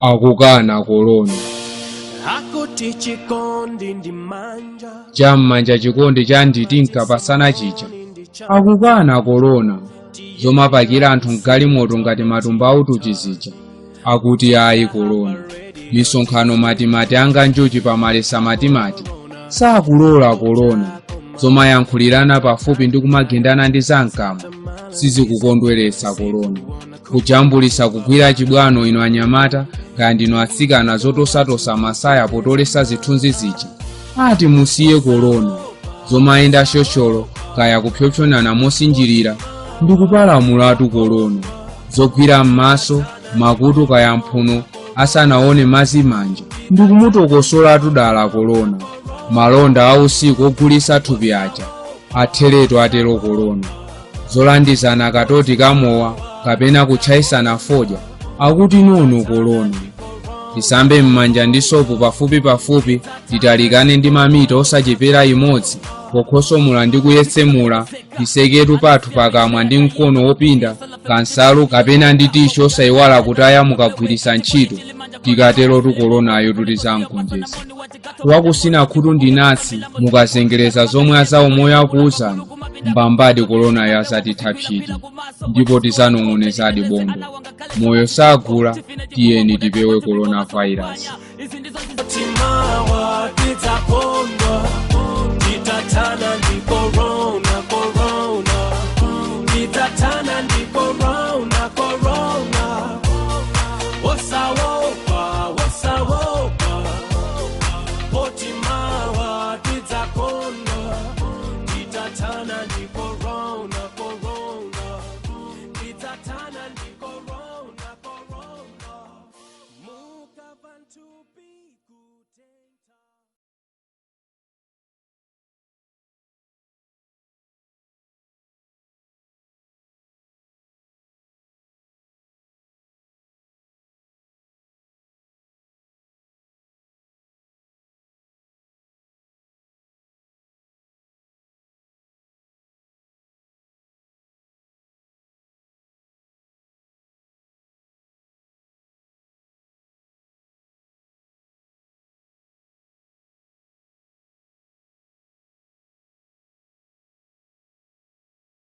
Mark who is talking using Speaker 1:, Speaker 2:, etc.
Speaker 1: Akukana korona.
Speaker 2: Akuti chikondi ndi manja.
Speaker 1: Cham'manja chikondi cha nditi nkapasana chija. Akukana korona. Zomapakira anthu mgalimoto ngati matumba autuchi zija. Akuti ayi korona. Misonkhano matimati anga njuchi pamalesa matimati. Sakulola korona. Zomayankhulirana pafupi ndi kumagendana ndi zamkamwa sizikukondweretsa korona. Kujambulisa kugwira chibwano inu anyamata kaya ndinu atsikana, zotosatosa masaya potolesa zithunzi zija, ati musiye korona. Zomayenda shosholo kaya kupyopyonana mosinjirira ndikupalamulatu korona. Zogwira m'maso, makutu kaya mphuno asanaone madzi manja ndikumutokosolatu dala korona. Malonda a usiku ogulitsa thupi aja atheretu, atero korona. Zolandizana katoti kamowa kapena kutchayisana fodya, akuti nono korona. Tisambe m'manja ndi sopo pafupi pafupi, titalikane ndi mamita osachepera imodzi pokhosomola ndi kuyetsemula. Tiseketu pathu pakamwa ndi mkono wopinda, kansalu kapena ndi tissue, osayiwala kutaya mukagwiritsa ntchito. Tikaterotu koronayo tizamgonjetsa. Wakusina khutu ndi nasi. Mukazengereza zomwe azaumoyo akuwuzani, mbambadi koronayo azatitha psiti ndipo tizanong'onezadi bondo. Moyo sagula, tiyeni tipewe coronavirus.
Speaker 2: Timawa tidzakondwa titathana ndi korona.